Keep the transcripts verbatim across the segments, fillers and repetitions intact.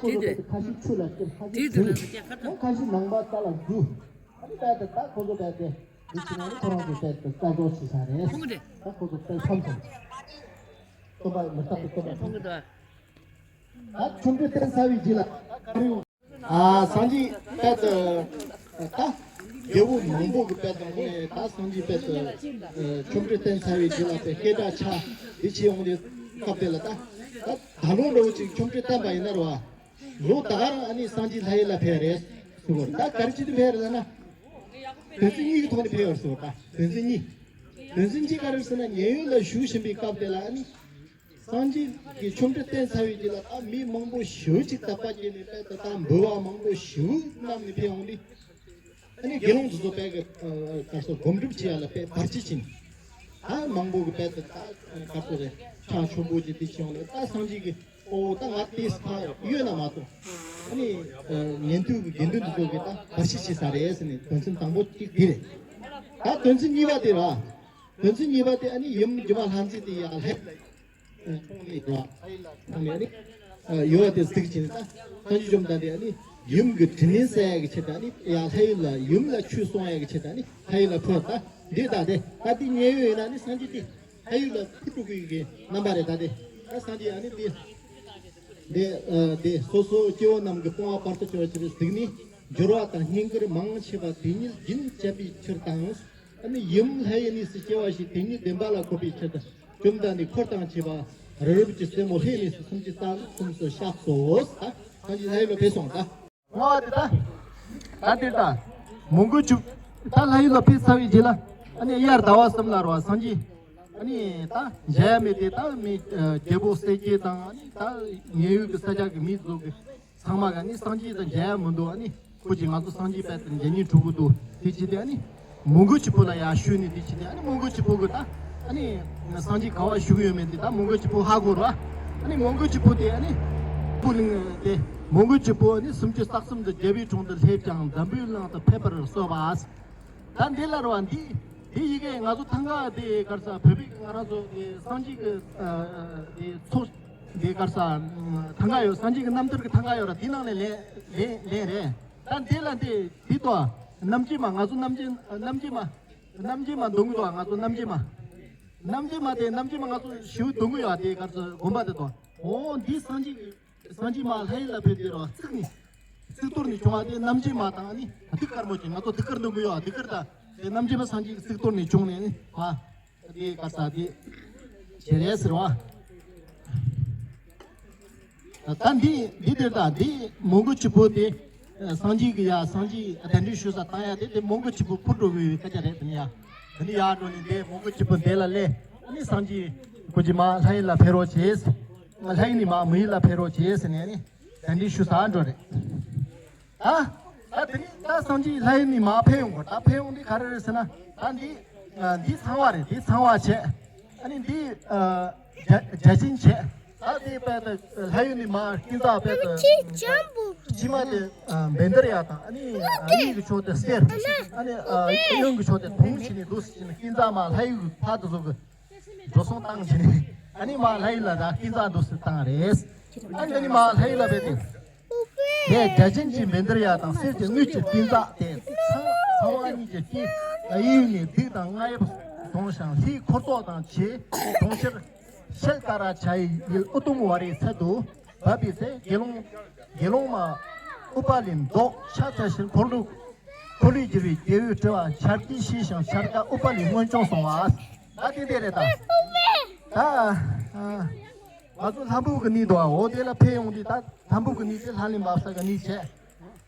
དེ་དེ། ཁ་ཤས་ཆུ་ལ་སྐྱུར། ཁ་ཤས་དེ་དེ་ལ་སྐྱ་ཁ་ཁ་ཤས་ནང་པ་རྩ་ལ་འཛུལ། ཨ་ནི་རྦད་དེ་ད་ཁོ་ཚོ་རྦད་དེ་འདི་ཕྱི་ནང་ནི་ཁོ་རང་ཚོ་རྦད་དེ་རྩ་འཇོག་བྱེད་ས་རེད། ཁོང་གི་རེད། ད་ཁོ་ཚོ་རྦད་མཚམས་སོང་། སྟོན་པ་མི་རྟག་ཏུ་སྟོན་པ་ཁོང་གི་འདུག་ད་ཆོ་འཕྲུལ་བསྟན་ཚར་བའི་རྗེས་ལ་ག་རེ་ཡོང་། ཨ་སངས་རྒྱས་རྦད་དེ་ད་རྒྱལ་པོ་མང་པོ་གི་རྦད་དེ་ད་སངས་རྒྱས་རྦད་དེ་ཆོ་འཕྲུལ་བསྟན་ཚར་བའི་རྗེས་ལ་དེ་སྐད་གྲགས་ཆགས་འདི་བྱེད་ཡོང་དུས་སྐབས་དེ་ལ་ད་ད་ད་ལོ་འདྲ་བོ་ཅིག་ཆོ་འཕྲུལ་བསྟན་པ་ཡིན་ན་རེད་བ། ལོ་ད་ག་རང་ཨ་ནི་སངས་རྒྱས་ལྷ་ཡུལ་ལ་ཕེབས་རེད་ཟེར་གོ། ད་ག་རེ་བྱེད་དུ་ཕེབས་རེད་ལབ་ན། དོན་ཚན་གཉིས་ཀྱི་ཐོག་ནས་ཕེབས་ཡོད་ཟེར་བ། ད་དོན་ཚན་གཉིས། དོན་ཚན་གཅིག་ག་རེ་ཟེར་ན་མཉན་ཡོད་ལ་བཞུགས་བཞིན་པའི་སྐབས་དེ་ལ་ཨ་ནི། སངས་རྒྱས་ཀྱི་ཆོ་འཕྲུལ་བསྟན་ཚར་བའི་རྗེས་ལ་ད་མི་མང་པོ་ཞེ་པོ་ཅིག་དད་པ་སྐྱེས་ནས་དཔེ་ད་ད་འབུལ་བ་མང་པོ་ཞེ་པོ་བསྣམས་ནས་ཕེབས་འོང་དུས། ཨ་ནི་དགེ་སློང་དེ་ཚོ་དཔེ་གི་གར་སོ་སྒོམ་སྒྲུབ་བྱེད་ཡ་ལ་དཔེ་བར་ཆད་ཕྱིན། ད་མང་པོ་གི་དཔེ་དེ་ད་གར་སོ་རེད་ཕྱག་མཆོད་འབུལ་གྱི་དེ་བྱེད་ཡོང་ལ་ད་སངས་རྒྱས་ཀྱི་ཨོ་ད་ང་དེ་ཕ་གཡོལ་ན་མ་གཏོགས། ཨ་ནི་ཉན་ཐོས་ཀྱི་དགེ་འདུན་དེ་ཚོ་གི་ད་བར་ཆད་བྱེད་ས་རེད་ཟེར་ནས་དོན་ཚན་དང་པོ་གཅིག་དེ་རེད། ད་དོན་ཚན་གཉིས་པ་དེ་ར། དོན་ཚན་གཉིས་པ་དེ་ཨ་ནི་ཡུམ་སྒྱུ་མ་ལྷ་མཛེས་དེ་ཡ་ལྷ། ཁོང་ནས་འགྲོ་བ། ཁོང་ནས་ནི། ཡོ་བ་དེ་གཟིགས་ཀྱིན་ད། སངས་རྒྱས་བཅོམ་ལྡན་འདས་ནི། ཡུམ་གྱི་དྲིན་ལན་གསབ་ཡ་གི་ཆེད་དུ་ནི། ཡ་ལྷ་ཡུལ་ལ་ཡུམ་ལ་ཆོས་གསུང་ཡ་གི་ཆེད་དུ་ནི། ལྷ་ཡུལ་ལ་འཕུར་ད། འདི་ད་དེ། ད་འདི་མཉན་ཡོད་ཡིན་ན་ནི་སངས་རྒྱས་དེ། ལྷ་ཡུལ་ལ་འཕུར་འགྲོ་གི་ཡོད་གི་རྣམ་པ་རེད་ད་དེ། ད་སངས་རྒྱས་ཡ་ནི་དེ། དེ་དེ་སོ་སོ་སྐྱེ་བོ་རྣམས་ཀྱི་སྤོང་བ་བར་དུ་གཅོད་པའི་ཕྱིར་གཟིགས་ནས། སྦྱོར་བ་དང་བསྙེན་བཀུར་མང་ཆེ་བ་དེ་ཉིད་རྒྱུན་བཅད་པའི་ཕྱིར་དང་། ཨ་ནི་ཡུམ་ལྷའི་གནས་སུ་སྐྱེ་བ་ཞིག་དེ་ཉིད་བདེན་པ་ལ་འཁོད་པའི་ཕྱིར་དུ་བཅོམ་ལྡན་འདས་འཁོར་དང་བཅས་པ་རི་རབ་ཀྱི་རྩེ་མོ་ལྷའི་གནས་སུ་སུམ་ཅུ་རྩ་གསུམ་དུ་གཤེགས་སོ། ད་སངས་རྒྱས་ལྷ་ཡུལ་ལ་ཕེབས་སོང་ད། ལྔ་བ་དེ་ད། ད་དེ་ད། མོའུ་འགལ་གྱི་ད་ལྷ་ཡུལ་ལ་ཕེབས་ཚར་བའི་རྗེས་ལ་ཨ་ནི་དབྱར་ཟླ་བ་གསུམ་ལ་རོ་སངས་རྒྱས་ཨ་ནི་ད་མཇལ་ཡ་མེད་དེ་ད་མི་རྒྱལ་པོ་གསལ་རྒྱལ་དང་ཨ་ནི་ད་མཉན་ཡོད་ཀྱི་ས་སྐྱ་གི་མི་ཚོ་གི་ཚང་མ་ག་ནི་སངས་རྒྱས་དང་མཇལ་ཡ་མི་འདུག་ཨ་ནི་ཁོ་ཅིག་ང་ཚོ་སངས་རྒྱས་དཔལ་དུ་མཇལ་སྙིང་འདོད་ཀྱི་འདུག་དེ་བྱས་ཏེ་ཨ་ནི་མོའུ་འགལ་གྱི་བུ་ལ་ཡར་ཞུས་ནས་དེ་བྱས་ཏེ་ཨ་ནི་མོའུ་འགལ་གྱི་བུ་གི་ད་ཨ་ནི་སངས་རྒྱས་ག་བ་བཞུགས་ཡོད་མེད་དེ་ད་མོའུ་འགལ་གྱི་བུ་ཧ་གོ་ར། ཨ་ནི་མོའུ་འགལ་གྱི་བུ་དེ་ཨ་ནི་བུ་ལིང་དེ་མོའུ་འགལ་གྱི་བུ་ཨ་ནི་སུམ་ཅུ་རྩ་གསུམ་དུ་རྒྱལ་པོའི་དྲུང་དུ་སླེབས་ཀྱང་འཛམ་བུའི་གླིང་དུ་ཕེབས་པར་གསོལ་བ། ད་འདི་ལ་རོ་འདི་འདི་ཡི་གེ་ང་ཚོ་ཐང་ག་དེ་གར་ས་བོད་པའི་ང་རང་ཚོ་དེ་སངས་རྒྱས་ཀྱི་དེ་ཚོགས་དེ་གར་ས་ཐང་ག་ཡོད། སངས་རྒྱས་ཀྱི་རྣམ་ཐར་གྱི་ཐང་ག་ཡོད་ར། དེ་ནང་ནས་ལེན་ལེན་ལེན་རེད། ད་འདི་ལ་འདི་འདི་ཏོ་རྣམ་བཅད་མ་ང་ཚོ་རྣམ་བཅད་རྣམ་བཅད་མ་རྣམ་བཅད་མ་འདོན་གི་འདུག་ང་ཚོ་རྣམ་བཅད་མ་རྣམ་བཅད་མ་དེ་རྣམ་བཅད་མ་ང་ཚོ་ཞིའུ་འདོན་གི་ཡོད། དེ་གར་ས་དགོན་པ་དེ་ཏོ་འོ་འདི་སངས་རྒྱས་ཀྱི་སངས་རྒྱས་མ་ལྷ་ཡུལ་ལ་ཕེབས་ཏེ་རོ་གཙུག་ནས་གཙུག་ཏོར་ནས་བྱུང་བ་དེ་རྣམ་བཅད་མ་དང་ནི་གདུགས་དཀར་མོ་ཅན་ང་ཚོ་གདུགས་དཀར་འདོན་གི་ཡོད། གདུགས་དཀར་དང་དེ་རྣམ་བཅད་མ་སངས་རྒྱས་ཀྱི་གཙུག་ཏོར་ནས་བྱུང་ནས་ནི་བ་དེ་ག་ས་དེ་བྱེད་རེད་ཟེར་བ། ད་འདི་འདི་དེར་ད་འདི་མོའུ་འགལ་གྱི་བུ་དེ་སངས་རྒྱས་ཀྱི་ཡ་སངས་རྒྱས་གདན་འདྲེན་ཞུ་ས་བཏང་ཡ་དེ་དེ་མོའུ་འགལ་གྱི་བུ་འཕུར་འགྲོ་གི་ཡོད་སྐད་ཆ་རེད། དེ་ནི་ཡ་དེ་ནི་ཡ་འགྲོ་ནི་དེ་མོའུ་འགལ་གྱི་བུ་དེ་ལ་སླེབས་ནི་སངས་རྒྱས་ཀྱི་མ་ལྷ་ཡུལ་ལ་ཕེབས་རོགས་བྱེད། ལྷ་ཡུལ་ནས་མ་མི་ཡུལ་ལ་ཕེབས་རོགས་བྱེད་ཟེར་ནས་ནི་གདན་འདྲེན་ཞུ་ས་འགྲོ་རེད། ད་ད་དེ་ནི་ད་སངས་རྒྱས་ལྷ་ཡུལ་ནས་མ་ཕེབས་ཡོང་གོ་ད་ཕེབས་ཡོང་དེ་ག་རེ་རེད་ཟེར་ན་ད་འདི་འདི་ཚང་བ་རེད། འདི་ཚང་བ་བྱས་ཨ་ནི་འདི་བརྒྱ་བརྒྱ་བྱིན་བྱས་ད་དེ་དཔེ་ད་ལྷ་ཡུལ་ནས་མ་ཀིན་ཙ་དཔེ་ད་ཕྱི་མ་དེ་བཻ་ཌཱ་ར་ཡ་དང་ཨ་ནི་གཡས་གཡོན་གྱི་ཕྱོགས་དེ་གསེར་ཨ་ནི་གཡོན་གྱི་ཕྱོགས་དེ་དུང་བྱས་ནས་འདུག་ཟེར་ནས་ཀིན་ཙ་མ་ལྷ་ཡུལ་གྱི་ཕ་དེ་ཚོ་གི་འགྲོ་སོང་བཏང་བྱས་ནས་ཨ་ནི་མ་ལྷ་ཡུལ་ལ་ད་ཀིན་ཙ་འདུག་སེ་བཏང་རེད། ཨ་ནི་མ་ལྷ་ཡུལ་ལ་བས་ཏེ། དེ་བརྒྱ་བྱིན་གྱི་བཻ་ཌཱ་ར་ཡ་དང་གསེར་གྱི་དངུལ་གྱི་ཀིན་ཙ་དེ་ཚང་ཚང་བ་གཉིས་ཀྱི་རྐྱེན་གཡས་ནས་བདུད་དང་རྔ་ཡབ་གདོང་ཞིང་ལྷའི་འཁོར་ཚོགས་དང་བཅས་གདོང་ཕྱིར་ཤེལ་ལྟར་བྱ་ཡི་ཡུལ་ཨུ་དུམ་ཝ་རའི་ཚལ་དུ་བབས་པའི་ཚེ་དགེ་སློང་དགེ་སློང་མ་ཨུ་པ་ལིའི་མདོག་ཕྱག་བྱ་ཞིང་འཁོར་ལོ། འཁོར་ལོས་སྒྱུར་བའི་རྒྱལ་པོའི་སྤྲུལ་པ་འཆར་ཀའི་ཤེས་ཤིང་འཆར་ཀ་ཨུ་པ་ལིའི་སྔོན་བྱུང་སོང་བ། ད་དེ་འདྲ་རེད་ད། ད་ང་ཚོ་ལྷ་འབུབ་ཀྱི་གནས་འདུག་འོ་དེ་ལ་ཕེབས་ཡོང་དུས་ད་ལྷ་འབུབ་ཀྱི་གནས་དེ་ལྷ་ལས་འབབ་ས་གི་གནས་བྱས།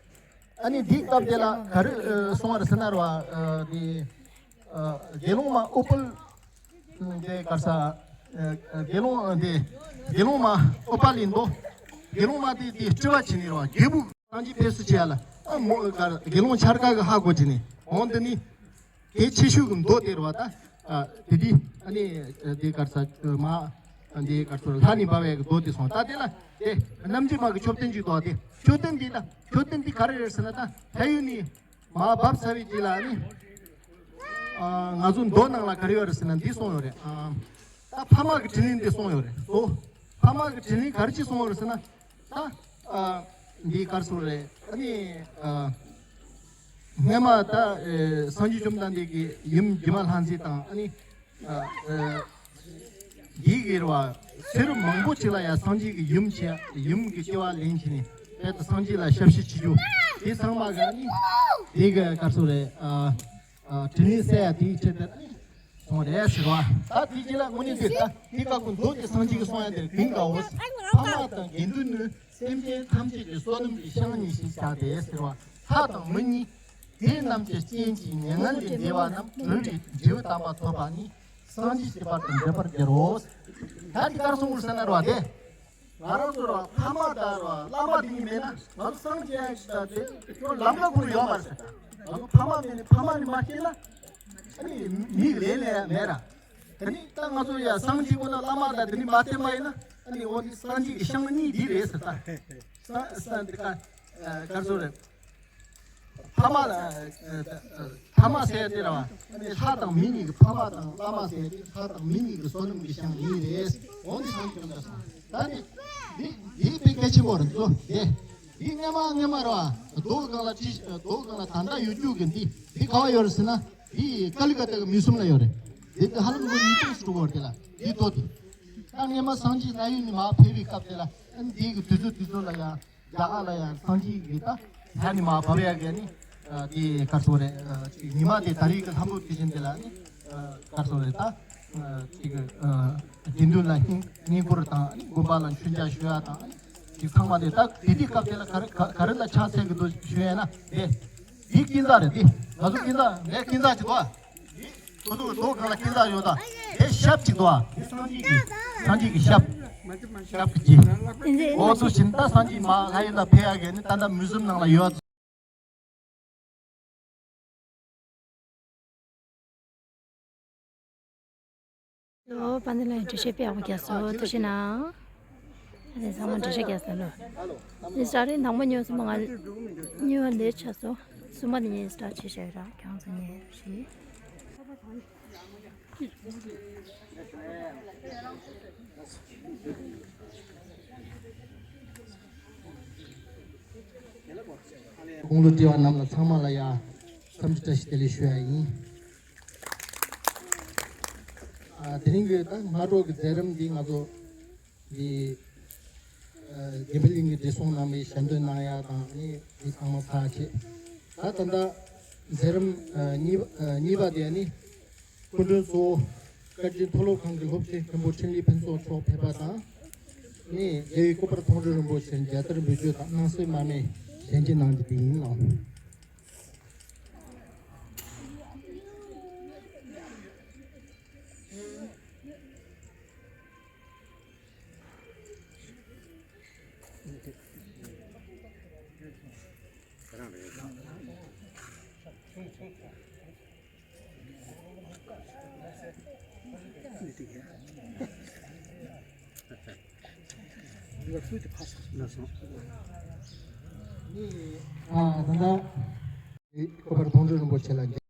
ཨ་ནི་འདིའི་སྐབས་དེ་ལ་ག་རེ་གསུང་བ་རེད་ཟེར་ན་ར་བ་དེ་དགེ་སློང་མ་ཨུ་པ་ལི་དེ་གར་ས་དགེ་སློང་དེ་དགེ་སློང་མ་ཨུ་པ་ལིའི་མདོག་དགེ་སློང་མ་དེ་དེ་སྤྲུལ་པ་བྱས་ནས་ར་བ་རྒྱལ་པོ། སངས་རྒྱས་ཕེབས་བསུ་བྱས་ལ། ཨ་མོ་ག་དགེ་སློང་འཆར་ཀ་གི་ཧ་གོ་བྱས་ནས་འོང་། འདི་ནི་དེ་ཆེ་ཤོས་ཀྱི་མདོ་དེ་རེད་བ་ད། ཨ་དེ་དེ་ཨ་ནི་དེ་གར་ས་མ་ འདི་གར་སོང་ལྷ་ནི་འབབ་ཡག་གི་རྡོ་དེ་སོང་། ད་དེ་ལ་དེ་རྣམ་འབྱེད་མ་གི་མཆོད་རྟེན་ཅིག་འདུག་དེ་མཆོད་རྟེན་འདི་ད་མཆོད་རྟེན་འདི་ག་རེ་རེད་ཟེར་ན། ད་ལྷ་ཡུལ་ནི་མ་བབས་ཚར་བའི་རྗེས་ལ་ནི་ང་ཚོ་མདོ་ནང་ལ་ག་རེ་ཡོད་རེད་ཟེར་ན། འདི་གསུངས་ཡོད་རེད། ད་ཕ་མ་གི་དྲིན་ལན་འདི་གསུངས་ཡོད་རེད། ཨོ། ཕ་མ་གི་དྲིན་ལན་ག་རེ་ཅིག་གསུངས་ཡོད་རེད་ཟེར་ན། ད་འདི་གར་སོང་རེད། ཨ་ནི་སྔས་མ་ད་སངས་རྒྱས་བཅོམ་ལྡན་འདས་ཀྱི་ཡུམ་སྒྱུ་མ་ལྷ་མཛེས་དང་ཨ་ནི། འདི་གི་རེད་བ། ཚེ་རབས་མང་པོ་ཅིག་ལ་ཡང་སངས་རྒྱས་ཀྱི་ཡུམ་བྱས། ཡུམ་གྱི་སྐྱེ་བ་ལེན་བྱས་ནས་དཔལ་དུ་སངས་རྒྱས་ལ་ཞབས་ཕྱི་བྱེད་རྒྱུ། དེ་ཚང་མ་ག་ནི་འདི་གི་གར་སོང་རེད། དྲིན་ལན་གསལ་ཡ་དེའི་ཆེད་དུ་སོང་རེད་ཟེར་བ། ད་དེ་རྗེས་ལ་དངོས་གནས་དེ་ད་དེ་སྐབས་ཀྱི་མདོ་དེ་སངས་རྒྱས་ཀྱིས་གསུངས་ཡ་དེར་གིང་དགའ་བོ། ཕ་མ་དང་དགེ་འདུན་ནི། སེམས་ཅན་ཐམས་ཅད་ཀྱི་བསོད་ནམས་ཀྱི་ཤིང་ཉིད་ཞེས་བྱ་སྟེ་ཟེར་བ། ལྷ་དང་མི་གཉིས་དེ་རྣམས་ཀྱི་རྐྱེན་གྱིས་མྱ་ངན་ལས་འདས་པ་རྣམས་གྲོལ་བའི་འབྲས་བུ་དམ་པ་ཐོབ་པ་ནི་སངས་རྒྱས་ཀྱི་བར་དུ་འགྲུབ་པར་འགྱུར་རོ། ད་འདི་གར་སོང་དགོས་ཟེར་ན་རེད་བ། དེ་ང་རང་ཚོ་རེད་བ། ཕ་མ་དང་རེད་བ། བླ་མ་དེ་གཉིས་མེད་ན་ང་ཚོ་སངས་རྒྱས་ཀྱི་ད་དེ་ཁྱོད་ལམ་ཀ་ཁོ་རང་ཡོད་མ་རེད་ཟེར། ད་ང་ཚོ་ཕ་མ་མེད་ནས་ཕ་མ་ནས་མ་སྐྱེས་ན་ཨ་ནི་མིག་ལེན་ལེན་ཡ་མེད་ར། དེ་ནི་ད་ང་ཚོ་ཡ་སངས་རྒྱས་ཀྱི་ན་བླ་མ་དང་དེ་ནི་མ་བསྟེན་པ་ཡིན་ན། ཨ་ནི་འོ་དེ་སངས་རྒྱས་ཀྱི་ཤིང་གཉིས་འདི་རེད་ཟེར། ད་ས་ས་འདི་ཀ་གར་སོང་རེད། ཕ་མ་ལ་ཕ་མ་ཟེར་དེ་ར་བ། ཨ་ནི་ལྷ་དང་མི་གཉིས་ཀྱི་ཕ་མ་དང་བླ་མ་ཟེར་དེ་ལྷ་དང་མི་གཉིས་ཀྱི་བསོད་ནམས་ཀྱི་ཤིང་གཉིས་རེད། འོ་དེ་སངས་རྒྱས་ཀྱི་ད་ནི་འདི་འདི་དཔེ་གལ་ཆེན་པོ་རེད་ཚོ། དེ་འདི་སྔ་མ་སྔ་མ་ར་བ། རྡོ་སྒང་ལ་བྲིས། རྡོ་སྒང་ལ་ད་ལྟ་ཡོད་རྒྱུ་གི་འདི་འདི་ག་བ་ཡོད་རེད་ཟེར་ན། འདི་ཀ་ལི་ཀ་ཏ་གི་མིའུ་ཟིམ་ལ་ཡོད་རེད། འདི་གི་ཧ་ལམ་ལོ་ཉིས་སྟོང་ཙམ་འགྲོ་གི་རེད་དེ་ལ། འདི་རྡོ་དེ་ད་སྔས་མ་སངས་རྒྱས་ལྷ་ཡུལ་ནས་མར་ཕེབས་པའི་སྐབས་དེ་ལ། ཨ་ནི་འདི་གི་དུས་ཚོད་དུས་ཚོད་ལ་ཡང་རྒྱ་གར་ལ་ཡང་སངས་རྒྱས་ཀྱི་ད་ལྷ་ནས་མར་བབས་ཡ་གི་ནི་དེ་གར་སོང་རེད། ཅིག་ཉི་མ་དེ་ད་རེས་ཀྱི་ལྷ་མོ་དུས་ཆེན་དེ་ལ་ནི་གར་སོང་རེད། ད་ཅིག་དགེ་འདུན་ལ་བསྙེན་བསྙེན་བཀུར་དང་། དགོན་པ་ལ་མཆོད་མཇལ་ཞུ་ཡ་དང་། ཅིག་ཚང་མ་དེ་ད་དེ་དུས་སྐབས་དེ་ལ་ག་རེ་ག་ག་རེ་ལ་ཕྱག་འཚལ་གི་འདུག་ཞུ་ཡ་ན། དེ་དེ་ཀུན་བཟང་རེད། དེ་ང་ཚོ་ཀུན་བཟང་ངས་ཀུན་བཟང་ཅིག་འདུག་ཨ། ཁོ་ཚོ་རྡོ་སྒང་ལ་ཀུན་བཟང་ཡོད་ད། དེ་ཞབས་ཅིག་འདུག་ཨ། དེ་སངས་རྒྱས་ཀྱི་སངས་རྒྱས་ཀྱི་ཞབས། ཞབས་ཀྱི་རྗེས། འོ་ཚོ་བཞིན་ད་སངས་རྒྱས་མ་ལྷ་ཡུལ་ལ་ཕེབས་ཡ་གི་ནི་ད་ལྟ་མིའུ་ཟིམ་ནང་ལ་ཡོད། ཨོ་པ་འདི་ལ་འགྲེལ་བཤད་དཔེ་ཡག་པོ་རྒྱག་སོང་། ཐུགས་རྗེ་གནང་། ཨ་ནི་ཚང་མ་འགྲེལ་བཤད་རྒྱག་སོང་ལོ། ཨིན་སི་ཊ་རེད། དང་པོ་ཉོས་སོང་། མ་ང་གཉིས་པ་ལེ་ཆགས་སོང་། གསུམ་པ་ནི་ངས་ཨིན་སི་ཊ་བྱས་བཞག་ཡོད་ར། ཁྱེད་རང་ཚོ་ཉོས་ཤིག། དགུང་ལོ་བགྲེས་པ་རྣམས་ལ་ཚང་མ་ལ་ཡ་འཚམས་འདྲི་བཀྲ་ཤིས་བདེ་ལེགས་ཞུ་ཡ་ཡིན། ཨ། དེ་རིང་གི་ད་སྔ་དྲོ་གི་མཛད་རིམ་འདི་ང་ཚོ་འདི་ཨ་དགེ་འཕེལ་གླིང་གི་བགྲེས་སོང་རྣམ་པས་ཞལ་འདོན་གནང་ཡ་དང་ནི་འདི་ཚང་མ་ཚར་བྱས། ད་ད་ལྟ་མཛད་རིམ་ཨ་གཉིས་པ་ཨ་གཉིས་པ་དེ་ནི་སྐུ་མགྲོན་གཙོ་བོ་བཀའ་དྲིན་མཐོ་སློབ་ཁང་གི་སློབ་ཆེན་མཁན་པོ་འཕྲིན་ལས་ཕུན་ཚོགས་མཆོག་ཕེབས་པ་དང་། ནི་རྒྱལ་བའི་སྐུ་པར་མཐོང་གྲོལ་རིན་པོ་ཆེར་མཇལ་དར་འབུལ་རྒྱུ་དང་སྣང་གསལ་མར་མེ་ཞལ་འབྱེད་གནང་རྒྱུ་དེ་ཡིན་ལགས། ཨ་ད་ལྟ་སྐུ་པར་མཐོང་གྲོལ་རིན་པོ་ཆེ་ལ། རྒྱལ་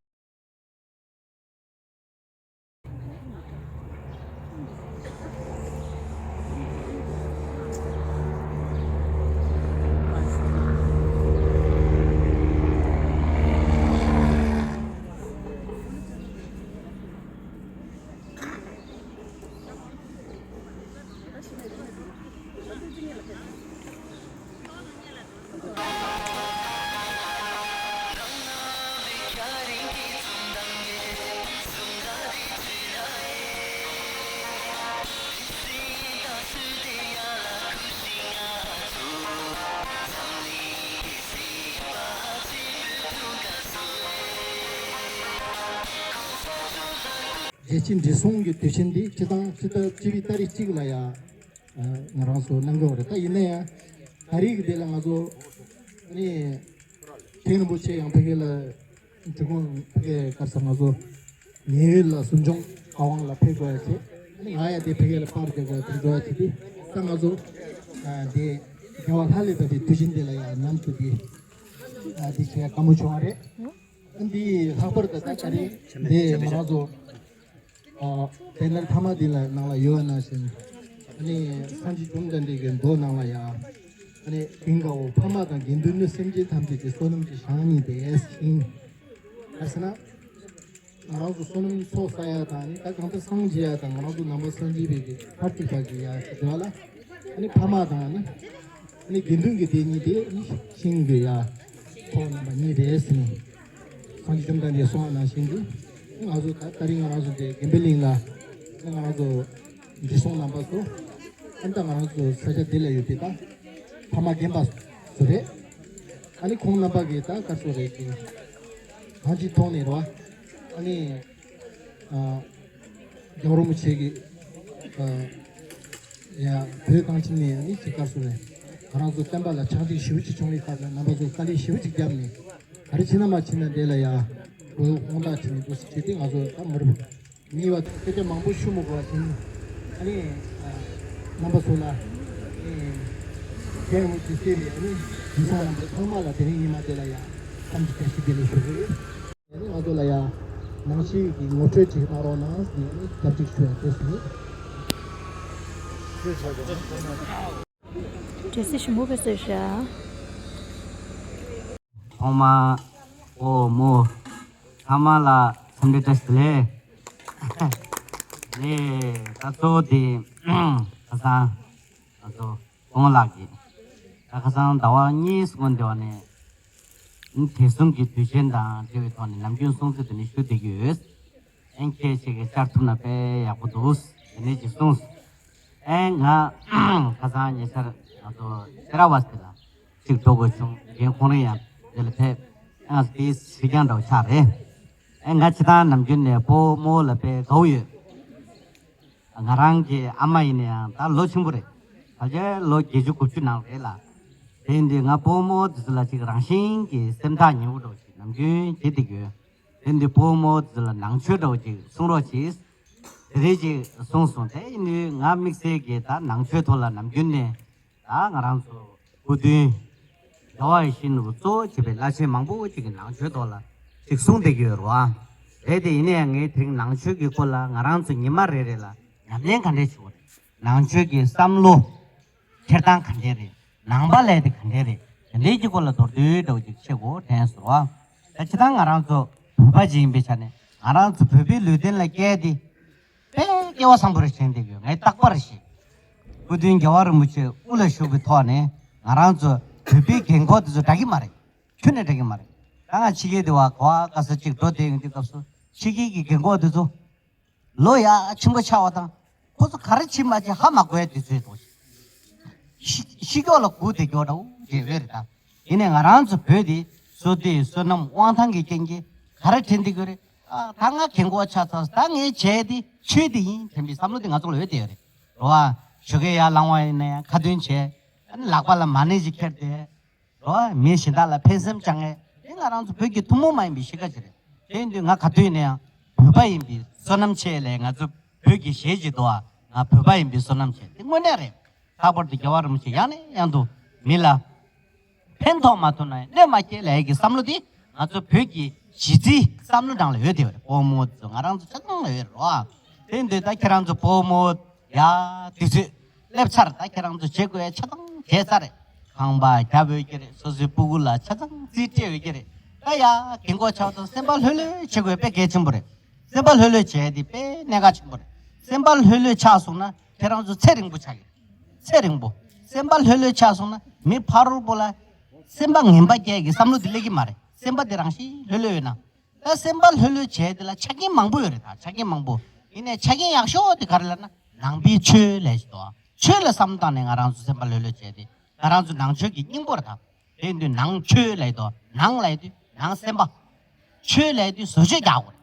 སྤྱིའི་བགྲེས་སོང་གི་དུས་ཆེན་འདི་སྤྱི་བཏང་སྤྱི་ཟླ་བཅུ་པའི་ཏ་རིག་གཅིག་ལ་ཡ། ང་རང་ཚོ་གནང་གི་ཡོད་རེད། ད་ཡིན་ན་ཡང་ད་རེས་ཀྱི་དེ་ལ་ང་ཚོ་ནི་ཐེངས་རིན་པོ་ཆེ་ཡང་ཕ་གི་ལ་འབྲི་གུང་ཕ་གི་གར་ས་ང་ཚོ་ཉེ་ཡོད་ལ་གསུམ་བྱུང་ཨ་ཝང་ལ་ཕེབས་དགོས་ཡ་བྱས། ང་ཡང་དེ་ཕ་གི་ལ་པར་རྒྱག་དགོས་དེ་འགྲོ་བ་དེ་དུས་ད་ང་ཚོ་དེ་རྒྱལ་བ་ལྷ་ལས་བབས་པའི་དུས་ཆེན་འདི་ལ་ཡང་ཉམས་སུ་དེ་དེ་བྱས་དགའ་མོ་བྱུང་བ་རེད། འདི་ལྷག་པར་དུ་ད་ད་རེས་འདི་ང་རང་ཚོ་དེ་ལ་ཐ་མ་འདི་ལ་ནང་ལ་ཡོད་ན་ཞིང་ཨ་ནི་སངས་རྒྱས་བཅོམ་ལྡན་འདས་ཀྱི་མདོ་ནང་ལ་ཡང་ཨ་ནི་དེང་གའོ་ཕ་མ་དང་དགེ་འདུན་ནི་སེམས་ཅན་ཐམས་ཅད་ཀྱི་བསོད་ནམས་ཀྱི་གཞང་ཉིད་དེ་ཞིང་། ཨ་ཟེར་ན། ང་རང་ཚོ་བསོད་ནམས་ཚོགས་བསགས་ཡ་དང་ནི་ད་གང་ལྟར་སངས་རྒྱས་ཡ་དང་ང་རང་ཚོ་ནང་པ་སངས་རྒྱས་པའི་གི་མཐར་ཐུག་པ་གི་ཡ་ཞིག་དེ་བ་ལ་ཨ་ནི་ཕ་མ་དང་ནི་ཨ་ནི་དགེ་འདུན་གྱི་སྡེ་གཉིས་དེ་ནི་ཤིང་གི་ཡ་ཚོགས་རྣམ་པ་གཉིས་རེད་ཟེར་ནས་སངས་རྒྱས་བཅོམ་ལྡན་འདས་གསུངས་པ་ནང་བཞིན་གྱི་ང་ཚོ་ད་ད་རིང་ང་རང་ཚོ་དེ་དགོན་པའི་གླིང་ལ་ནི་ང་རང་ཚོ་འབྲི་སྲུང་རྣམ་པ་ཚོ་ཨ་ནི་ད་ང་རང་ཚོ་ས་ཆ་འདི་ལ་ཡོད་པའི་ད་ཕ་མ་རྒན་པ་ཚོ་རེད། ཨ་ནི་ཁོང་རྣམ་པ་གི་ད་ག་ཚོད་རེད་ཀྱི་གང་ཅིའི་ཐོག་ནས་རེད་བ། ཨ་ནི། རྒྱལ་བ་རིན་པོ་ཆེ་གིས་ཡ་བོད་གངས་ཅན་ནས་ནི་ཅིག་སྐབས་སུ་ནས་ང་རང་ཚོ་བསྟན་པ་ལ་ཕྱག་རྗེས་ཞེ་པོ་ཅིག་བྱུང་བའི་སྐབས་ལ་རྣམ་པ་ཚོ་དཀའ་ལས་ཞེ་པོ་ཅིག་བརྒྱབ་ནས་ག་རེ་བྱེད་ན་མ་བྱེད་ན་འདྲེ་ལ་ཡ་བོད་དབང་ཐང་བྱེད་ནས་འདུག་སེ་བྱེད་དུས་ང་ཚོ་ད་མི་རུ་ཉེ་བ་སྐད་ཆ་མང་པོ་ཞུ་མི་དགོས་པ་བཞིན་ཨ་ནི་རྣམ་པ་ཚོ་ལ་རྒན་འོ་ཅི་སྐྱེས་པའི་ཨ་ནི་དེང་སང་རྣམ་པ་ཚང་མ་ལ་དེ་རིང་ཉི་མ་དེ་ལ་ཡ་བསམ་གྱི་བཀྲ་ཤིས་བདེ་ལེགས་ཞུ་གི་ཡོད། ང་ཚོ་ལ་ཡང་ནང་ཆོས་ཀྱི་ངོ་སྤྲོད་ཅིག་གནང་རོགས་གནང་ཟེར་ནས་སྐྱབས་གཅིག་ཞུ་ཡ་དེ་ཞུ། གྲོས་གཞི་ཞིམ་པོ་བེད་སྤྱོད་བྱ། ཐོག་མ་ཨོ་མོ་ཚང་མ་ལ་འཚམས་འདྲི་བཀྲ་ཤིས་བདེ་ལེགས། ལས་ད་གཙོ་བོ་དེ་ཁ་སང་ང་ཚོ་ཀོང་ལགས་ཀྱིས་ད་ཁ་སང་ཟླ་བ་གཉིས་སྔོན་དེ་བ་ནས་དེ་གསུམ་གྱི་དུས་ཆེན་དང་འབྲེལ་བའི་ཐོག་ནས་ནམ་རྒྱུན་སྲུང་བརྩི་དེ་ནས་ཞུ་བསྡད་ཀྱི་ཡོད། ཨེ་ཁྱེད་ཅིག་གིས་བཅར་ཐུབ་ན་དཔེ་ཡག་པོ་འདུག་དེ་ནས་ཅིག་གསུངས། ཨེ་ང་ཁ་སང་ཉེ་ཆར་ང་ཚོ་སེ་ར་བ་སི་ལ་ཅིག་འགྲོ་དགོས་བྱུང་། རྒན་ཁོང་རང་ཡང་དེ་ལ་ཕེབས། ཨེ་ང་ཚོ་དེའི་སྲིད་སྐྱོང་འདྲ་བོ་ཆགས་རེད། ཨེ་ང་ཕྱི་ཐང་ནམ་རྒྱུན་ནས་སྤོ་བོ་རྨོ་ལ་དཔེ་དགའ་བོ་ཡོད། ང་རང་གི་ཨ་མ་ཡིན་ན་ཡང་ད་ལོ་ཆེན་པོ་རེད། ད་ཆ་ལོ་བརྒྱད་ཅུ་དགུ་བཅུ་ནང་རེད་ལ། དེ་ཡིན་དུས་ང་སྤོ་བོ་རྨོ་དེ་ཚོ་ལ་ཅིག་རང་བཞིན་གྱི་སེམས་ཐག་ཉེ་བོ་འདྲ་བོ་ཞིག་ནམ་རྒྱུན་བྱེད་བསྡད་ཀྱི་ཡོད། དེ་འདི་སྤོ་བོ་རྨོ་ཚོ་ལ་ནང་ཆོས་འདྲ་བོ་ཅིག་གསུང་རོགས་གྱིས། དེ་རིང་ཅིག་གསུངས་སོང་། དེ་ཡིན་དུས་ང་དམིགས་བསལ་གྱི་ད་ནང་ཆོས་ཐོག་ལ་ནམ་རྒྱུན་ནས་ད་ང་རང་ཚོ་སྐུ་མདུན་རྒྱལ་བ་ཡིད་བཞིན་ནོར་བུ་གཙོ་བོ་བྱས་པའི་བླ་ཆེན་མང་པོ་ཅིག་གི་ནང་ཆོས་ཐོག་ལ་ཅིག་གསུངས་བསྡད་ཀྱི་ཡོད་རེད་བ། རེད་དེ་ཡིན་ནའི་ངས་དེ་རིང་ནང་ཆོས་ཀྱི་སྐོར་ལ་ང་རང་ཚོ་ཉི་མ་རེ་རེ་ལ་ཉམས་ལེན་ག་འདྲས་བྱེད་དགོས་རེད། ནང་ཆོས་ཀྱི་བསམ་བློ། འཁྱེར་སྟངས་ག་འདྲས་རེད། ནང་པ་ལས་དེ་ག་འདྲས་རེད། དེ་འདྲའི་གྱི་སྐོར་ལ་མདོར་བསྡུས་འདྲ་བོ་ཅིག་བཤད་དགོས་དྲན་སོང་བ། ད་སྤྱིར་བཏང་ང་རང་ཚོ་བོད་པ་ཅིག་ཡིན་པའི་ཆ་ནས་ང་རང་ཚོ་བོད་པའི་ལུས་རྟེན་ལ་སྐྱེས་ཏེ། དཔེ་སྐལ་བ་བཟང་པོ་རེད་དྲན་བསྡད་ཡོད། ངས་རྟག་པར་ཤེས། སྐུ་མདུན་རྒྱལ་བ་རིན་པོ་ཆེ་དབུ་ལ་བཞུགས་པའི་ཐོག་ནས་ང་རང་ཚོ་བོད་པའི་རྒན་འཁོགས་དེ་ཚོ་འདྲ་གི་མ་རེད། ཁྱོན་ནས་འདྲ་གི་མ་རེད། ད་ང་ཕྱི་རྒྱལ་དེ་བ་ག་བ་ག་ས་ཅིག་འགྲོ་བསྡད་ཡོང་དུས་སྐབས་སུ་ཕྱི་རྒྱལ་གྱི་རྒན་འཁོགས་དེ་ཚོ། ལོ་ཡ་ཆེན་པོ་ཆགས་པ་དང་། ཁོ་ཚོ་ག་རེ་བྱེད་མ་བྱེད་ཧ་མ་གོ་ཡ་དུས་ཚོད་འདུག་ཤི་ཤི་མགྱོགས་ལ་སྒུག་བསྡད་མགྱོགས་འདྲ་བོ་རེད་ད། ཡིན་ནའི་ང་རང་ཚོ་བོད་དེ་བསོད་བདེ་བསོད་ནམས་དབང་ཐང་གི་རྐྱེན་གྱིས་ག་རེ་དྲན་བསྡད་ཀྱི་རེད། ཨ་ད་ང་རྒན་གོག་ཆགས་ཚར། ད་ངས་བྱས་དེ་ཆོས་དེ་ཡིན་དྲན་པའི་བསམ་བློ་དེ་ང་ཚོ་ལ་ཡོད་བསྡད་ཡོད་རེད། རེད་བ། ཞོགས་ཀས་ཡར་ལངས་པ་ཡིན་ན་ཡང་ཁ་འདོན་བྱས། ཨ་ནི་ལག་པ་ལ་མ་ཎི་ཞིག་འཁྱེར་ཏེ། རོ། མི་གཞན་དག་ལ་ཕན་སེམས་བཅངས་མཁན་དེ་ང་རང་ཚོ་བོད་ཀྱི་ཐུན་མོང་མ་ཡིན་པའི་གཤིས་ཀ་ཅིག་རེད། དེ་ཡིན་དུས་ང་ག་དུས་ནས་ཡང་བོད་པ་ཡིན་པའི་བསོད་ནམས་ཆེ་ལས། ང་ཚོ་བོད་ཀྱི་གཞས་ཅིག་འདུག་ཨ། ང་བོད་པ་ཡིན་པའི་བསོད་ནམས་ཆེ། དེ་དངོས་གནས་རེད། ལྷག་པར་དུ་རྒྱལ་བ་རིན་པོ་ཆེ་ཡང་ནས་ཡང་དུ་མི་ལ་ཕན་ཐོགས་མ་ཐུབ་ན་ཡང་གནོད་མ་སྐྱེལ་ལས་ཀྱི་བསམ་བློ་དེ་ང་ཚོ་བོད་ཀྱི་གཞི་རྩའི་བསམ་བློ་ནང་ལ་ཡོད་དེ་རེད། སྤོ་བོ་རྨོ་ཚོ་ང་རང་ཚོ་ཆ་ཚང་ལ་ཡོད་རེད་རོ། དེ་ཡིན་དུས་ད་ཁྱེད་རང་ཚོ་སྤོ་བོ་རྨོ་ཡ་དུས་ཚོད་སླེབས་ཚར། ད་ཁྱེད་རང་ཚོ་བྱེད་དགོས་ཡ་ཆ་ཚང་བྱས་ཚར་རེད། ཁང་པ་རྒྱབ་ཡོད་ཀྱི་རེད། སོ་སོའི་སྤུ་གུ་ལ་ཆ་ཚང་རྩིས་སྤྲད་ཡོད་ཀྱི་རེད། ད་ཡ་རྒན་གོག་ཆགས་དང་སེམས་པ་ལྷོད་ལྷོད་བྱེད་དགོས་དཔེ་གལ་ཆེན་པོ་རེད། སེམས་པ་ལྷོད་ལྷོད་བྱས་དེ་དཔེ་གནད་འགག་ཆེན་པོ་རེད། སེམས་པ་ལྷོད་ལྷོད་ཆགས་སོང་ན་ཁྱེད་རང་ཚོ་ཚེ་རིང་པོ་ཆགས་ཀྱི་རེད། ཚེ་རིང་པོ། སེམས་པ་ལྷོད་ལྷོད་ཆགས་སོང་ན་མི་ཕ་རོལ་པོ་ལ་སེམས་པ་ངན་པ་སྐྱེ་གི་བསམ་བློ་དེ་སླེབས་ཀྱི་མ་རེད། སེམས་པ་དེ་རང་བཞིན་ལྷོད་ལྷོད་ཡོད་ན། ད་སེམས་པ་ལྷོད་ལྷོད་བྱས་དེ་ལ་ཆ་རྐྱེན་མང་པོ་ཡོད་རེད། ད་ཆ་རྐྱེན་མང་པོ། ཡིན་ནའི་ཆ་རྐྱེན་ཡག་ཤོས་དེ་ག་རེ་ལབ་ན་ནང་པའི་ཆོས་ལས་ཤིག་འདུག་ཆོས་ལ་བསམ་བཏང་ནས་ང་རང་ཚོ་སེམས་པ་ལྷོད་ལྷོད་བྱས་ཏེ་ང་རང་ཚོ་ནང་ཆོས་ཀྱི་སྙིང་པོ་རེད་ད། དེ་ཡིན་དུས་ནང་ཆོས་ལབ་ཡོད་དོ། ནང་ལབ་ཡོད་དུས་ནང་སེམས་པ། ཆོས་ལབ་ཡོད་དུས་བཟོ་བཅོས་རྒྱག་དགོས་རེད།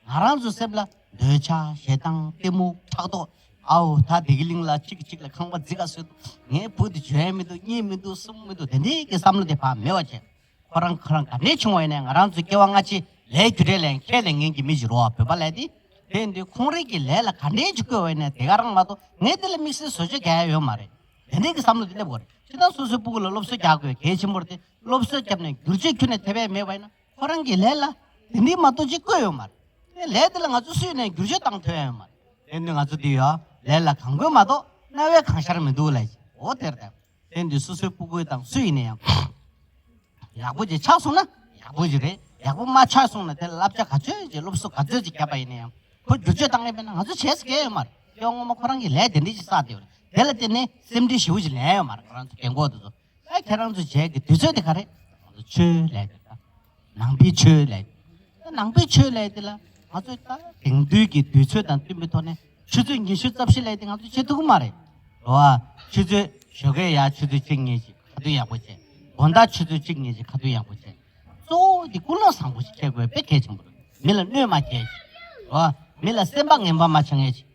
ང་རང་ཚོ་སེམས་ལ་འདོད་ཆགས་ཞེ་སྡང་གཏི་མུག་ཕྲག་དོག་ཨའོ་ད་བདེ་སྐྱིད་གླིང་ལ་གཅིག་གིས་གཅིག་ལ་ཁང་པ་འཛིན་ག་སོང་། ངའི་བུ་དེ་འཇོན་མི་འདུག་གཉིས་མི་འདུག་གསུམ་མི་འདུག་དེ་འདྲའི་གི་བསམ་བློ་དེ་ཕར་མེད་པ་བྱས། ཁོ་རང་ཁོ་རང་ག་འདྲས་བྱུང་བ་ཡིན་ནའི་ང་རང་ཚོ་སྐྱེ་བ་སྔ་ཕྱི་ལས་རྒྱུ་འབྲས་ལས་ཁས་ལེན་མཁན་གྱི་མི་ཞིག་རེད་བ། བོད་པ་ལབ་དེ། དེ་ཡིན་དུས་ཁོང་རང་གི་ལས་ལ་ག་འདྲའི་ཅིག་བཀོལ་བ་ཡིན་ན་དེ་ག་རང་མ་གཏོགས་ངས་དེ་ལ་དམིགས་བསལ་བཟོ་བཅོས་རྒྱག་ཡ་ཡོད་མ་རེད། དེ་འདྲའི་གི་བསམ་བློ་དེ་སླེབས་དགོས་རེད། ཅི་ལྟར་སོ་སོའི་སྤུ་གུ་ལ་སློབ་གསོ་རྒྱག་དགོས་གལ་ཆེན་པོ་རེད་དེ། སློབ་གསོ་བརྒྱབ་ནས་བསྒྱུར་བཅོས་ཁྱོན་ནས་ཐེབས་ཡ་མེད་པ་ཡིན་ན། ཁོ་རང་གི་ལས་ལ་དེ་འདྲའི་མ་གཏོགས་ཅིག་བཀོལ་ཡོད་མ་རེད། དེ་ལས་དེ་ལ་ང་ཚོ་སུས་ནས་བསྒྱུར་བཅོས་བཏང་ཐུབ་ཡ་ཡོད་མ་རེད། དེ་ནི་ང་ཚོ་འདི་ཡོད་ལས་ལ་གང་དགོས་མ་གཏོགས་རྣ་བའི་གང་ཤར་མི་འདུག་ལ། འོ་དེར་དང་། དེ་འདི་སོ་སོའི་སྤུ་གུ་དང་སུ་ཡིན་ན་ཡང་། ཡག་པོ་ཅིག་ཆགས་སོང་ན་ཡག་པོ་ཅིག་རེད། ཡག་པོ་མ་ཆགས་སོང་ན་དེ་ལ་བསླབ་བྱ་ག་ཚོད་ཅིག་སློབ་གསོ་ག་ཚོད་ཅིག་བརྒྱབ་པ་ཡིན་ན་ཡང་ཁོ་བསྒྱུར་བཅོས་བཏང་ཡས་མེད་ན་ང་ཚོ་བྱས་ཟེར་གྱི་ཡོད་མ་རེད། སྐྱོ་ངོ་མ་ཁོ་རང་གི་ལས་དེ་འདྲ་ཅིག་བསགས་བསྡད་ཡོད་རེད། དེ་ལ་བརྟེན་ནས་སེམས་ཁྲལ་ཞེ་པོ་ཅིག་ལེན་ཡོད་མ་རེད། ང་རང་ཚོ་རྒན་གོག་དེ་ཚོ། ཨ་ཁྱེད་རང་ཚོ་བྱས་ཀྱི་དུས་ཚོད་དེ་ག་རེད། ང་ཚོ་ཆོས་ལས་དེ་ད། ནང་པའི་ཆོས་ལས། ནང་པའི་ཆོས་ལས་དེ་ལ་ང་ཚོས་ད་དེང་དུས་ཀྱི་དུས་ཚོད་དང་བསྟུན་པའི་ཐོག་ནས་ཆུ་ཚོད་ཉི་ཤུ་རྩ་བཞི་ལས་དེ་ང་ཚོས་བྱེད་ཐུབ་ཀྱི་མ་རེད། རེད་བ། ཆུ་ཚོད་ཞོགས་ཀས་ཡར་ཆུ་ཚོད་གཅིག་གཉིས་ཤིག་ཁ་ཐུག་ཡག་པོ་བྱས། དགོང་དག་ཆུ་ཚོད་གཅིག་གཉིས་ཤིག་ཁ་ཐུག་ཡག་པོ་བྱས། གཙོ་བོ་དེ་ཀུན་སློང་བཟང་པོ་ཞིག་འཁྱེར་དགོས་དཔེ་གལ་ཆེན་པོ་རེད། མི་ལ་གནོད་མ་སྐྱེལ་ཞིག་རེད་བ། མི་ལ་སེམས་པ་ངན་པ་མ་བྱེད་མཁན་ཞིག་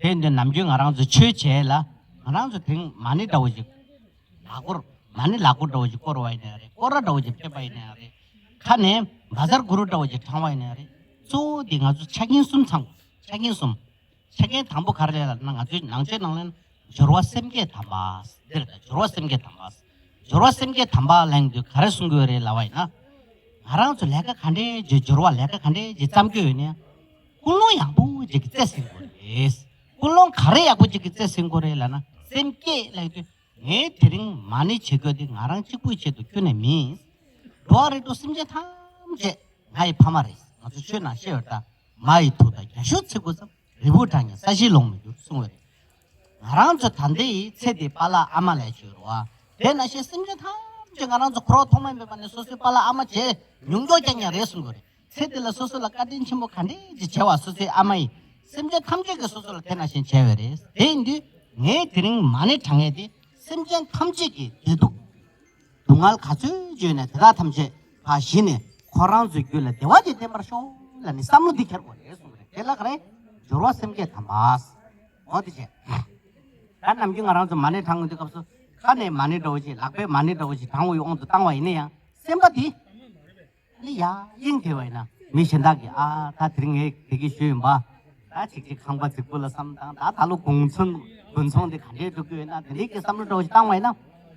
དེ་འདི་ནམ་རྒྱུན་ང་རང་ཚོ་ཆོས་བྱས་ལ་ང་རང་ཚོ་དེ་རིང་མ་ཎི་འདྲ་བོ་ཞིག་ལག་སྐོར། མ་ཎི་ལག་སྐོར་འདྲ་བོ་ཞིག་བསྐོར་བ་ཡིན་ན་ཡང་རེད། སྐོར་ར་འདྲ་བོ་ཞིག་ཕེབས་པ་ཡིན་ན་ཡང་རེད། ཁ་ནས་བཛྲ་གུ་རུ་འདྲ་བོ་ཞིག་བགྲང་བ་ཡིན་ན་ཡང་རེད། གཙོ་བོ་འདི་ང་ཚོ་ཆ་རྐྱེན་གསུམ་ཚང་དགོས། ཆ་རྐྱེན་གསུམ། ཆ་རྐྱེན་དང་པོ་ག་རེ་རེད་ལབ་ན་ང་ཚོའི་ནང་ཆོས་ནང་ལ་སྦྱོར་བ་སེམས་བསྐྱེད་དམ་པ། འདི་རེད་ད། སྦྱོར་བ་སེམས་བསྐྱེད་དམ་པ། སྦྱོར་བ་སེམས་བསྐྱེད་དམ་པ་ལེན་དུས་ག་རེ་གསུང་གི་ཡོད་རེད་ལབ་པ་ཡིན་ན། ང་རང་ཚོ་ལས་ཀ་ག་འདྲའི་ཅིག་སྦྱོར་བ་ལས་ཀ་ག་འདྲའི་ཅིག་བརྩམས་ཀྱི་ཡོད་ན་ཡང་། ཀུན་སློང་ཡག་པོ་ཅིག་གི་རྩལ་ཟིན་དགོས་རེད། ཀུན་སློང་ག་རེ་ཡག་པོ་ཅིག་གི་རྩལ་ཟིན་དགོས་རེད་ལབ་ན་སེམས་བསྐྱེད་ལབ་དུས། ངས་དེ་རིང་མ་ཎི་བྱེད་དགོས་དེ་ང་རང་གཅིག་པུའི་ཆེད་དུ་ཁྱོན་ནས་མིན། འགྲོ་བ་རིགས་དྲུག་སེམས་ཅན་ཐམས་ཅད་ང་ཡི་ཕ་མ་རེད། ང་ཚོ་ཆོས་ནང་བཤད་ཡོད་ད། མ་ཡི་ཐུགས་དང་རྒྱ་ཤུག་ཚིག་གུ་ཙམ། རིལ་བུར་བགྲང་ཡང་ས་གཞིར་ལོངས་མི་འགྱུར་གསུངས་པ་རེད། ང་རང་ཚོ་ད་ལྟ་ཡི་ཚེ་འདི་པཱ་ལགས་ཨ་མ་ལས་བྱོས་རོགས། དེ་ནང་བཞིན་སེམས་ཅན་ཐམས་ཅད་ང་རང་ཚོ་འཁོར་བ་ཐོག་མ་མེད་པ་ནས་སོ་སོའི་པཱ་ལགས་ཨ་མ་བྱས་མྱོང་འགྱོག་རྐྱང་རྐྱང་རེད་གསུངས་པ་རེད། ཚེ་འདི་ལ་སོ་སོ་ལ་བཀའ་དྲིན་ཆེན་པོ་ག་འདྲས་ཅིག་བྱས་པ་སོ་སོའི་ཨ་མ་ཡིས་སེམས་ཅན་ཐམས་ཅད་ཀྱིས་སོ་སོ་ལ་དེ་ནང་བཞིན་བྱས་པ་རེད། དེ་ཡིན་དུས་ངས་དེ་རིང་མ་ཎི་བགྲང་ཡས་དེ་སེམས་ཅན་ཐམས་ཅད་ཀྱི་བདེ་སྡུག་སྡུག་བསྔལ་ག་ཚོད་བརྗོད་ནས་དེ་དག་ཐམས་ཅད་ཕར་ཞི་ནས་ཁོ་རང་ཚོའི་རྒྱུད་ལ་བདེ་བ་དེ་བརྟན་པར་ཤོག་ལབ་ནས་བསམ་བློ་འདི་འཁྱེར་དགོས་རེད་གསུངས་པ་རེད། དེ་ལ་ག་རེ། སྦྱོར་བ་སེམས་བསྐྱེད་དམ་པ། འོ་དེ་བྱས། ད་ནམ་རྒྱུན་ང་རང་ཚོ་མ་ཎི་བགྲང་དགོས་དུས་སྐབས་སུ་ཁ་ནས་མ་ཎི་འདྲ་བོ་ཞིག་ལག་པས་མ་ཎི་འདྲ་བོ་ཞིག་བགྲང་བའི་དབང་དུ་བཏང་བ་ཡིན་ན་ཡང་སེམས་པ་དེ། ཨ་ནི་ཡ་དབྱིངས་དེ་བས་ན་མི་གཞན་དག་གིས་ཨ་ད་དེ་རིང་ངས་དེ་གི་ཞུས་ཡིན་པ། ད་ཅིག་ཅིག་ཁང་པ་རྫིག་པོ་ལ་བསམ་དང་ད་ད་ལོ་དགུང་ཚོང་དགུན་ཚོང་དེ་ག་འདྲས་འགྲོ་གི་ཡོད་ན་དེ་འདྲས་ཀྱི་བསམ་བློ་འདྲ་བོ་ཞིག་བཏང་བ་ཡིན་ན་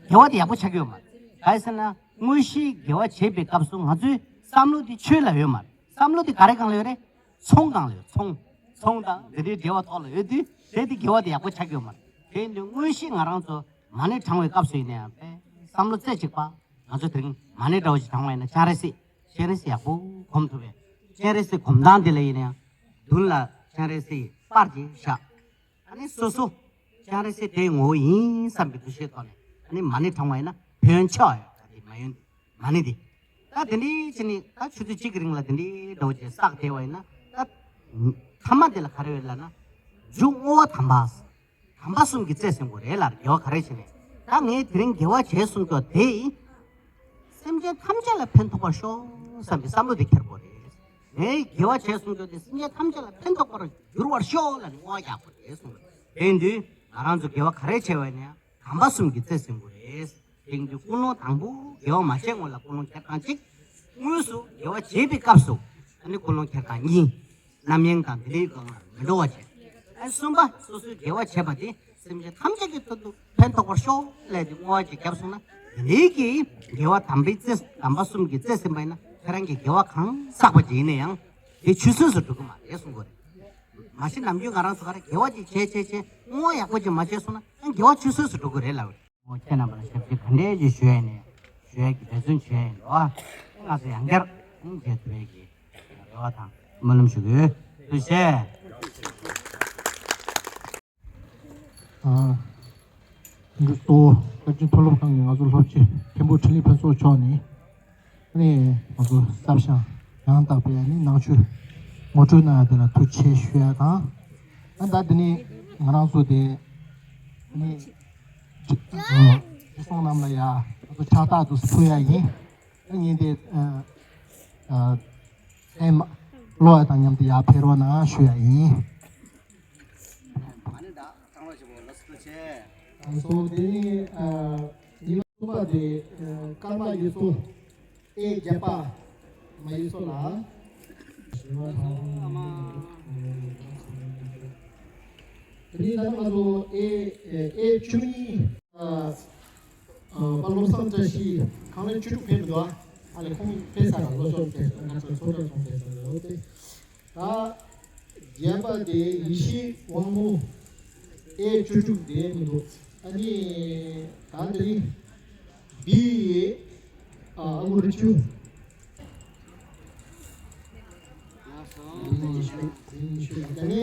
དགེ་བ་དེ་ཡག་པོ་ཆགས་ཀྱི་ཡོད་མ་རེད། ག་རེ་ཟེར་ན་དངོས་གཞིའི་དགེ་བ་བྱེད་པའི་སྐབས་སུ་ང་ཚོའི་བསམ་བློ་དེ་ཆོས་ལ་ཡོད་མ་རེད། བསམ་བློ་དེ་ག་རེ་སྒང་ལ་ཡོད་རེད། ཚོང་སྒང་ལ་ཡོད། ཚོང་། ཚོང་དང་དེ་འདྲའི་འབྲེལ་བ་ཐོག་ལ་ཡོད་དུས་དེ་དེ་དགེ་བ་དེ་ཡག་པོ་ཆགས་ཀྱི་ཡོད་མ་རེད། དེ་ཡིན་དུས་དངོས་གཞི་ང་རང་ཚོ་མ་ཎི་བགྲང་བའི་སྐབས་སུ་ཡིན་ན་ཡང་དཔེ་བསམ་བློ་རྩེ་གཅིག་པ། ང་ཚོ་དེ་རིང་མ་ཎི་འདྲ་བོ་ཞིག་བགྲང་བ་ཡིན་ན་སྤྱན་རས་གཟིགས། སྤྱན་རས་གཟིགས་ཡག་པོ་སྒོམ་ཐུབ་པས། སྤྱན་རས་གཟིགས་སྒོམ་སྟངས་དེ་ལ་ཡིན་ན་ཡང་མདུན་ལ་སྤྱན་རས་གཟིགས་པར་གྱིས་བཞག་ཨ་ནི་སོ་སོ་སྤྱན་རས་གཟིགས་དེའི་ངོ་བོ་ཡིན་བསམ་པའི་འདུ་ཤེས་ཐོག་ནས་ཨ་ནི་མ་ཎི་བགྲང་བ་ཡིན་ན་ཕན་ཡོན་ཆེ་བ་ཡོད། ད་དེ་མ་ཡོན་མ་ཎི་དེ། ད་དེ་འདྲའི་ཕྱིན་ནི་ད་ཆུ་ཚོད་གཅིག་གི་རིང་ལ་དེ་འདྲའི་འདྲ་བོ་ཅིག་བསགས་བསྡད་པ་ཡིན་ན་ད་མཐའ་མ་དེ་ལ་ག་རེ་ཡོད་ལབ་ན་མཇུག་བསྔོ་བ་དམ་པ། དམ་པ་གསུམ་གྱི་རྩེ་ཟིན་དགོས་རེད་ལ་དགེ་བ་ག་རེ་བྱས་ནས་ད་ངས་དེ་རིང་དགེ་བ་བྱས་གསུང་རྒྱུ་དེ་སེམས་ཅན་ཐམས་ཅད་ལ་ཕན་ཐོགས་པར་ཤོག་བསམ་པའི་བསམ་བློ་དེ་འཁྱེར་དགོས་རེད། ངས་དགེ་བ་བྱས་གསུང་རྒྱུ་དེ་སེམས་ཅན་ཐམས་ཅད་ལ་ཕན་ཐོགས་པར་འགྱུར་བར་ཤོག་ལབ་ནས་བསྔོ་བ་རྒྱག་དགོས་རེད་གསུངས་པ་རེད། དེ་ཡིན་དུས་ང་རང་ཚོ་དགེ་བ་ག་རེ་བྱས་པ་ཡིན་ན་ཡང་དམ་པ་གསུམ་གྱི་རྩེ་ཟིན་དགོས་རེད། དེ་ཡིན་དུས་ཀུན་སློང་དང་པོ་དགེ་བ་མ་བྱས་སྔོན་ལ་ཀུན་སློང་འཁྱེར་སྟངས་གཅིག་དངོས་སུ་དགེ་བ་བྱེད་པའི་སྐབས་སུ་ཨ་ནི་ཀུན་སློང་འཁྱེར་སྟངས་གཉིས། རྣམ་གཡེང་དང་དེ་འདྲའི་སྒང་ལ་མི་འགྲོ་བ་བྱས། ཨ་གསུམ་པ་སོ་སོའི་དགེ་བ་བྱས་པ་དེ་སེམས་ཅན་ཐམས་ཅད་ཀྱི་ཐོག་ཏུ་ཕན་ཐོགས་པར་ཤོག་ལས་དེ་བསྔོ་བ་ཅིག་བརྒྱབ་སོང་ན་དེ་འདྲའི་གི་དགེ་བ་དམ་པའི་རྩེ་དམ་པ་གསུམ་གྱི་རྩེ་ཟིན་པ་ཡིན་ན་ཁྱེད་རང་གི་དགེ་བ་གང་བསགས་པ་ཅིག་ཡིན་ན་ཡང་དེ་ཆུད་ཟོས་སུ་འགྲོ་གི་མ་རེད་གསུང་གི་རེད། མ་གཞི་ནམ་རྒྱུན་ང་རང་ཚོ་ག་རེ་དགེ་བ་ཅིག་བྱས་བྱས་བྱས་བསྔོ་བ་ཡག་པོ་ཅིག་མ་བྱས་སོང་ན་ཡང་དགེ་བ་ཆུད་ཟོས་སུ་འགྲོ་གི་རེད་ལབ། ཁྱེད་རྣམ་པ་ལ་ཞབས་ཕྱི་ག་འདྲས་ཅིག་ཞུ་ཡ་ཡིན་ནས་ཞུ་ཡ་གི་འབད་བརྩོན་བྱེད་ཡ་ཡིན་ལོ། ང་ཚོ་ཡང་བསྐྱར་མཇལ་ཐུབ་ཡ་གི་རེ་བ་དང་སྨོན་ལམ་ཞུ་གི་ཡོད། ཐུགས་རྗེ་ཆེ། ཨ། འདི་གཙོ་བོ་བཀའ་བརྒྱུད་མཐོ་སློབ་ཁང་གི་ང་ཚོ་སློབ་སྤྱི་མཁན་པོ་འཕྲིན་ལས་ཕུན་ཚོགས་མཆོག་ནས་ནི་ང་ཚོ་གསར་བཞེངས་ཡང་དག་པའི་ནི་ནང་ཆོས་ངོ་སྤྲོད་གནང་ཡ་དེ་ལ་ཐུགས་རྗེ་ཆེ་ཞུ་ཡ་དང་། ཨ་ད་འདི་ནི་ང་རང་ཚོ་དེ་ནི་ཨ་སྲུང་རྣམས་ལ་ཡ་ང་ཚོ་ཕྱག་རྟགས་དུ་ཕུལ་ཡ་ཡིན། ཨ་ཉིན་དེ་ཨ་ཨ་ཨེམ་ཀློག་ཡ་དང་མཉམ་དུ་ཡར་ཕེབས་རོགས་གནང་ཞུ་ཡ་ཡིན། ཨ་སོ་དེ་ནི་ཨ་ཡིན་གསུམ་པ་དེ་ཨ་ཀརྨ་ཡུལ་ཚོ་ཨེ་བརྒྱད་པ་མ་ཡུལ་ཚོ་ལ། དེ་ནས་ད་ང་ཚོ་ཨེ་ཨེ་བཅུ་གཉིས། ཨ་ཨ་པ་བློ་བཟང་བཀྲ་ཤིས་ཁང་ལན་བཅུ་དྲུག་ཕེབས་མི་འདུག་ཨ་ལས་ཁོང་ཕེབས་ས་ལ་ལོ་ཤོར་ཕེབས་ས་ང་ཚོ་ཚོགས་གྲྭ་ཚོགས་ཕེབས་ས་ལ་ལོ་དེ། ད་བརྒྱད་པ་དེ་ཡེ་ཤེས་དབང་མོ་ཨེ་བཅུ་དྲུག་དེ་མི་འདུག་ཨ་ནི་ད་འདི་རིང་བི་ཨ་ཨ་མོ་རི་ཆུ། ཨ་ནི་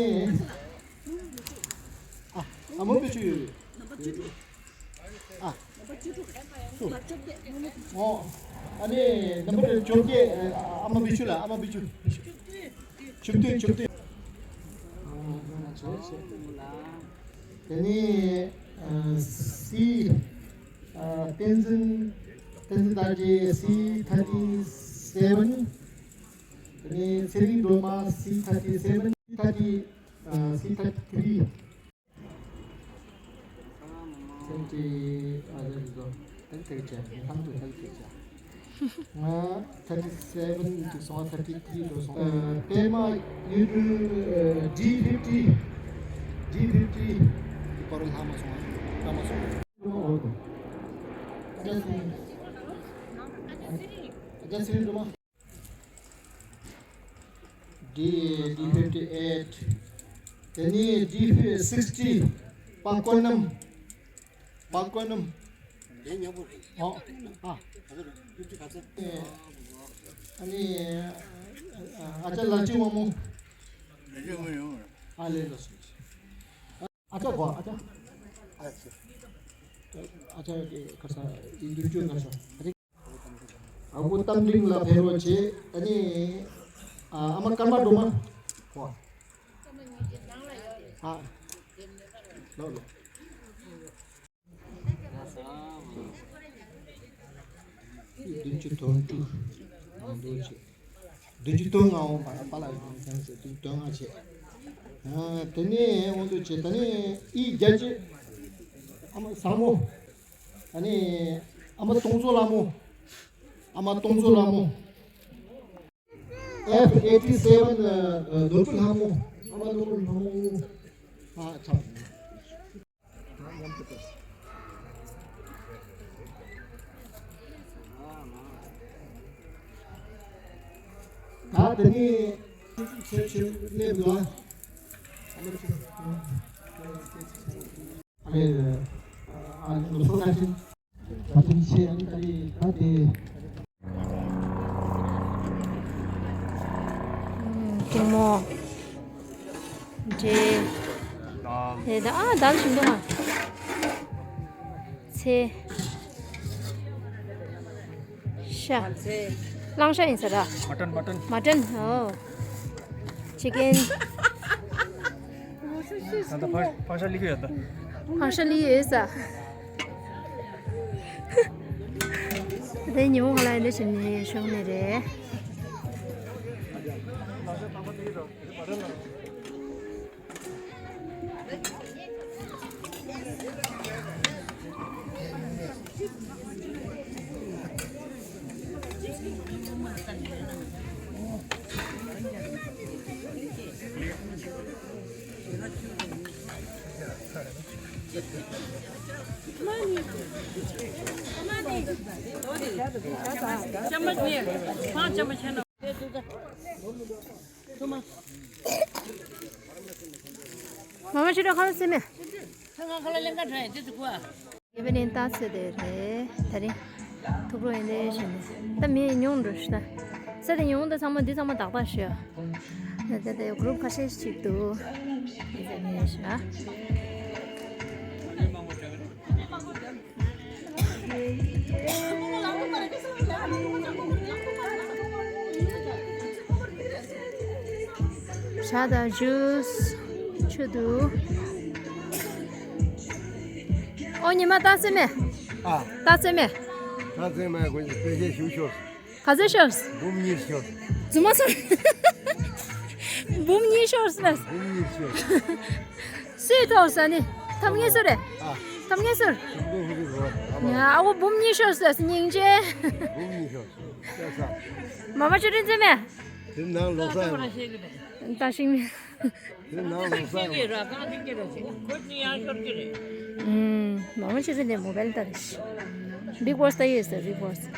ཨ་ཨ་མོ་བི་ཆུ་ཡོད། ཨ། ཨོ། ཨ་ནི་ནམ་བར་བཅོ་བརྒྱད། ཨ་མ་བི་ཆུ་ལ་ཨ་མ་བི་ཆུ། བཅུ་བདུན་བཅུ་བདུན། དེ་ནས་སི་བསྟན་འཛིན། བསྟན་འཛིན་དར་རྒྱས་སི་ཐར་ཊི་སེ་བན། དེ་ནས་ཚེ་རིང་སྒྲོལ་མ་སི་ཐར་ཊི་སེ་བན། སི་ཐར་ཊི་སི་ཐར་ཊི་ཐི་རི། Seventy, uh, there you go. Take, take a chair. Come to, take, take a chair. Uh, thirty-seven to some thirty-three to some. Uh, Pema, you do, uh, D fifty. D fifty. Parul Hamasung. Hamasung. Just, just, just. D, D fifty-eight. དེ་ནས་D sixty. པ་ཀོ་ནམ། པ་ཀོ་ནམ། ཨོ། ཨ། ཨ་ནི་ཨ་ཅག་ལ་ཅི་བ་མོ། ཨ་ལེ་ལོ། ཨ་ཅག་གོ་ཨ་ཅག་ཨ་ཅག་གི་ཁ་ས་ཡིན་དུ་ཅུ་ན་ཤོ། ཨ་ཁུ་གཏམ་འདྲེན་ལ་ཕེབས་རོགས་བྱེད། ཨ་ནི་ཨ་ཨ་མ་ཀརྨ་སྒྲོལ་མ། ཨ་ལོ་ལོ། བདུན་ཅུ་དོན་དྲུག་ནང་དུ་བྱེད། བདུན་ཅུ་དོན་ལྔ་འོང་བ་པ་ལ་ཡོང་ཀྱང་ཟེར་བདུན་ཅུ་དོན་ལྔ་བྱེད། ཨ་དེ་ནས་འོང་དུ་བྱེད། ད་ནི་ཨི་བརྒྱད་ཅུ། ཨ་མ་བཟང་མོ། ཨ་ནི་ཨ་མ་སྟོང་མཚོ་ལྷ་མོ། ཨ་མ་སྟོང་མཚོ་ལྷ་མོ། F eighty seven, ནོར་བུ་ལྷ་མོ། ཨ་མ་ནོར་བུ་ལྷ་མོ། ཨ་ཆག་ད་དེ་ནི་ཆེ་ཆེ་ནས་འདུག་ཨ། ཨ་ལེ། ཨ་ལེ་ལོ་སོ་ཁ་ཤིན། ད་དེ་ནི་ཆེ་ཨ་ནི་ད་རེས་ད་དེ། ཀུང་མོ། འདྲེ། ཨེ་ད་ཨ་ད་ཞིམ་པོ་ཧ། ཚེ། ཤ། གླང་ཤ་ཡིན་ས་ར། མ་ཊན་མ་ཊན། མ་ཊན། ཨོ། ཅི་ཀེན། ད་ད་ཕ་ཕ་ཤ་ལི་གི་ཡོད་ད། ཕ་ཤ་ལི་ཡོད་ས། དེ་ཉི་མ་ལ་འདི་བྱས་ནས་བྱུང་ནི་རེད། चम्मच नहीं है। पाँच चम्मच है ना। མ་མ་ཕྱི་དྲོ་ཁ་ལག་ཟས་མེད། ཁ་ལག་ལེན་ག་འགྲོ་ཡ་དེ་ཚོ་གོ་ཨ། ཡེ་བེ་ནེན་ཏ་སེ་དེ་རེད། ད་རིང་ཐུག་རོགས་ཡིན་དེ་བྱས་ནས་ད་མི་ཉུང་འགྲོ་ཤི་ད། ས་དེ་ཉུང་དེ་ཚང་མ་འདི་ཚང་མ་དག་པ་ཤི། ད་ད་གུ་རུབ་ཁ་ཤས་ཤིག་འདུག་ཡིན་ཟེར་ནས་ཤི་ཨ། ཇ་དང་ཇུས། ཆུ་འདུག་ཨོ་ཉི་མ་ཏ་ཚེ་མེ། ཨ། ཏ་ཚེ་མེ། ཏ་ཚེ་མེ་དགོན་གྱི་དཔེ་ཆ་ཞུ་ཤོག་ག་ཚོད་ཤོར། འབུམ་གཉིས་ཤོར། རྫུན་མ་ཟེར། འབུམ་གཉིས་ཤོར་ཟེར། འབུམ་གཉིས་ཤོར། སུས་ཐོབ་ས་ནི། ཐམ་ངེ་སུ་རེད། ཨ། ཐམ་ངེ་སུ། ཞིང་ཏོག་ཧུ་རི་རོ། ཨ་མ། ཡ་ཨ་བོ་འབུམ་གཉིས་ཤོར་ཟེར་སྙིང་རྗེ། འབུམ་གཉིས་ཤོར། ལྟ་ས། མ་མ་ཆུ་ཀྲིན་ཚེ་མེ། དེ་ནང་ལོག་ས་ཡོད། ད་ཤིང་མི། དེ་ནང་ལོག་ས་ཡོད། ཨུམ། མ་མ་ཆེ་ཆེ་ནས་མོ་བལ་ལྟ་རེད། Bigg Boss ལྟ་ཡོད་ཟེར། Bigg Boss།